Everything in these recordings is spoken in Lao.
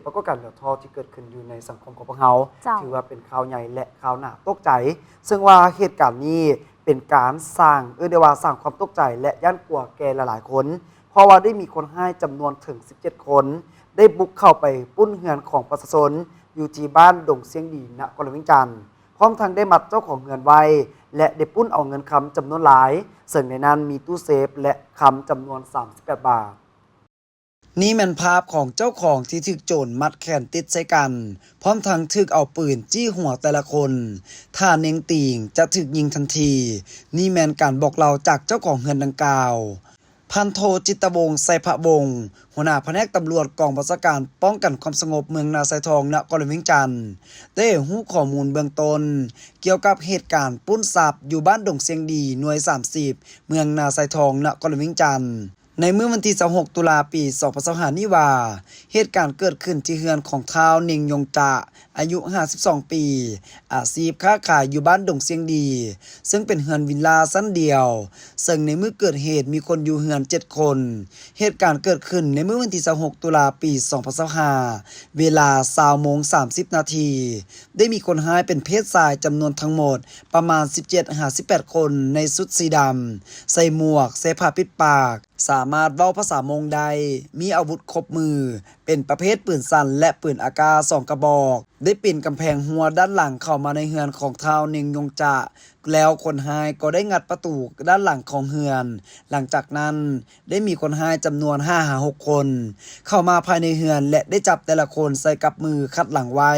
ປາກົດການເຫຼືອທໍ້ທີ່ເກີດຂຶ້ນຢູ່ໃນສັງຄົມຂອງພວກເຮົາ ເຈົ້າ ຖືວ່າເປັນຂ່າວໃຫຍ່ ແລະ ຂ່າວໜ້າຕົກໃຈ, ເຊິ່ງວ່າເຫດການນີ້ເປັນການສ້າງ, ເອີ້ນໄດ້ວ່າສ້າງຄວາມຕົກໃຈ ແລະ ຢ້ານກົວແກ່ຫຼາຍໆຄົນ, ເພາະວ່າໄດ້ມີຄົນຮ້າຍຈຳນວນເຖິງສິບເຈັດຄົນ ໄດ້ບຸກເຂົ້າໄປປຸ້ນເຮືອນຂອງປະຊາຊົນ ຢູ່ທີ່ບ້ານດົງຊຽງດີ ນະຄອນຫຼວງວຽງຈັນ, ພ້ອມທັງໄດ້ມັດເຈົ້າຂອງເຮືອນໄວ້ ແລະ ໄດ້ປຸ້ນເອົາເງິນຄຳຈຳນວນຫຼາຍ, ເຊິ່ງໃນນັ້ນມີຕູ້ເຊຟ ແລະ ຄຳຈຳນວນສາມສິບແປດບາດ. ນີ້ແມ່ນພາບຂອງເຈົ້າຂອງທີ່ຖືກໂຈນມັດແຂນຕິດໃສ່ກັນ, ພ້ອມທັງຖືກເອົາປືນຈີ້ຫົວແຕ່ລະຄົນ. ຖ້າເໜັງຕີງຈະຖືກຍິງທັນທີ. ນີ້ແມ່ນການບອກເລົ່າຈາກເຈົ້າຂອງເຮືອນດັ່ງກ່າວ. ພັນໂທ ຈິດຕະວົງ ໄຊພະວົງ, ຫົວໜ້າພະແນກຕຳຫຼວດກອງບັນຊາການປ້ອງກັນຄວາມສະຫງົບເມືອງນາຊາຍທອງ ນະຄອນຫຼວງວຽງຈັນ, ໄດ້ໃຫ້ຮູ້ຂໍ້ມູນເບື້ອງຕົ້ນກ່ຽວກັບເຫດການປຸ້ນຊັບຢູ່ບ້ານດົງຊຽງດີ ໜ່ວຍສາມສິບ ເມືອງນາຊາຍທອງ ນະຄອນຫຼວງວຽງຈັນ ໃນມື້ວັນທີຊາວຫົກ ຕຸລາ ປີສອງພັນຊາວຫ້ານີ້ວ່າ, ເຫດການເກີດຂຶ້ນທີ່ເຮືອນຂອງທ້າວ ເນັງ ຍົງຈະ, ອາຍຸຫ້າສິບສອງປີ, ອາຊີບຄ້າຂາຍຢູ່ບ້ານດົງຊຽງດີ, ເຊິ່ງເປັນເຮືອນວິນລາຊັ້ນດຽວ, ເຊິ່ງໃນມື້ເກີດເຫດມີຄົນຢູ່ເຮືອນເຈັດຄົນ. ເຫດການເກີດຂຶ້ນໃນມື້ວັນທີຊາວຫົກ ຕຸລາ ປີສອງພັນຊາວຫ້າ ເວລາຊາວໂມງສາມສິບນາທີ, ໄດ້ມີຄົນຮ້າຍເປັນເພດຊາຍຈຳນວນທັງໝົດປະມານສິບເຈັດຫາສິບແປດຄົນ ໃນຊຸດສີດຳ, ໃສ່ໝວກ, ໃສ່ຜ້າປິດປາກ, ສາມາດເວົ້າພາສາມົ້ງໄດ້, ມີອາວຸດຄົບມື ເປັນປະເພດປືນສັ້ນ ແລະ ປືນອາກາສອງກະບອກ, ໄດ້ປີນກຳແພງຮົ້ວດ້ານຫຼັງເຂົ້າມາໃນເຮືອນຂອງທ້າວ ເນັງ ຍົງຈະ, ແລ້ວຄົນຮ້າຍກໍໄດ້ງັດປະຕູດ້ານຫຼັງຂອງເຮືອນ. ຫຼັງຈາກນັ້ນ ໄດ້ມີຄົນຮ້າຍຈຳນວນຫ້າຫາຫົກຄົນ ເຂົ້າມາພາຍໃນເຮືອນ ແລະ ໄດ້ຈັບແຕ່ລະຄົນໃສ່ກັບມືຄັດຫຼັງໄວ້,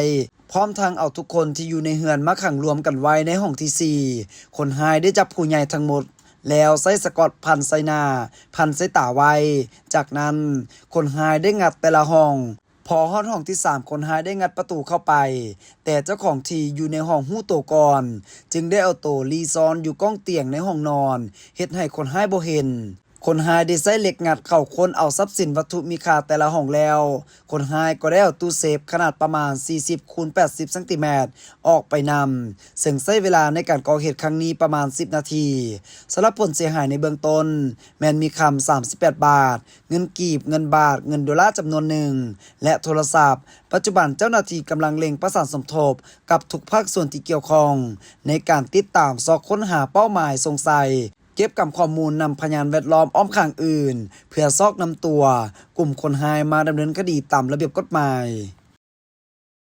ພ້ອມທັງເອົາທຸກຄົນທີ່ຢູ່ໃນເຮືອນມາຂັງລວມກັນໄວ້ໃນຫ້ອງທີສີ່. ຄົນຮ້າຍໄດ້ຈັບຜູ້ໃຫຍ່ທັງໝົດ ແລ້ວໃຊ້ສະກອດພັນໃສ່ໜ້າ, ພັນໃສ່ຕາໄວ້. ຈາກນັ້ນ ຄົນຮ້າຍໄດ້ງັດແຕ່ລະຫ້ອງ. ພໍຮອດຫ້ອງທີສາມ ຄົນຮ້າຍໄດ້ງັດປະຕູເຂົ້າໄປ, ແຕ່ເຈົ້າຂອງທີ່ຢູ່ໃນຫ້ອງຮູ້ໂຕກ່ອນ, ຈຶ່ງໄດ້ເອົາໂຕລີ້ຊ່ອນຢູ່ກ້ອງຕຽງໃນຫ້ອງນອນ, ເຮັດໃຫ້ຄົນຮ້າຍບໍ່ເຫັນ. ຄົນຮ້າຍໄດ້ໃຊ້ເຫຼັກງັດເຂົ້າຄົ້ນເອົາຊັບສິນວັດຖຸມີຄ່າແຕ່ລະຫ້ອງແລ້ວ, ຄົນຮ້າຍກໍໄດ້ເອົາຕູ້ເຊຟຂະໜາດປະມານສີ່ສິບຄູນແປດສິບຊັງຕີແມັດອອກໄປນຳ, ເຊິ່ງໃຊ້ເວລາໃນການກໍ່ເຫດຄັ້ງນີ້ປະມານສິບນາທີ. ສຳລັບຜົນເສຍຫາຍໃນເບື້ອງຕົ້ນ ແມ່ນມີຄຳສາມສິບແປດບາດ, ເງິນກີບ, ເງິນບາດ, ເງິນໂດລາຈຳນວນໜຶ່ງ ແລະ ໂທລະສັບ. ປັດຈຸບັນເຈົ້າໜ້າທີ່ກຳລັງເລັ່ງປະສານສົມທົບກັບທຸກພາກສ່ວນທີ່ກ່ຽວຂ້ອງ ໃນການຕິດຕາມຊອກຄົ້ນຫາເປົ້າໝາຍສົງໄສ, ເກັບກຳຂໍ້ມູນນຳພະຍານແວດລ້ອມອ້ອມຂ້າງອື່ນ ເພື່ອຊອກນຳຕົວກຸ່ມຄົນຮ້າຍມາດຳເນີນຄະດີຕາມລະບຽບກົດໝາຍ.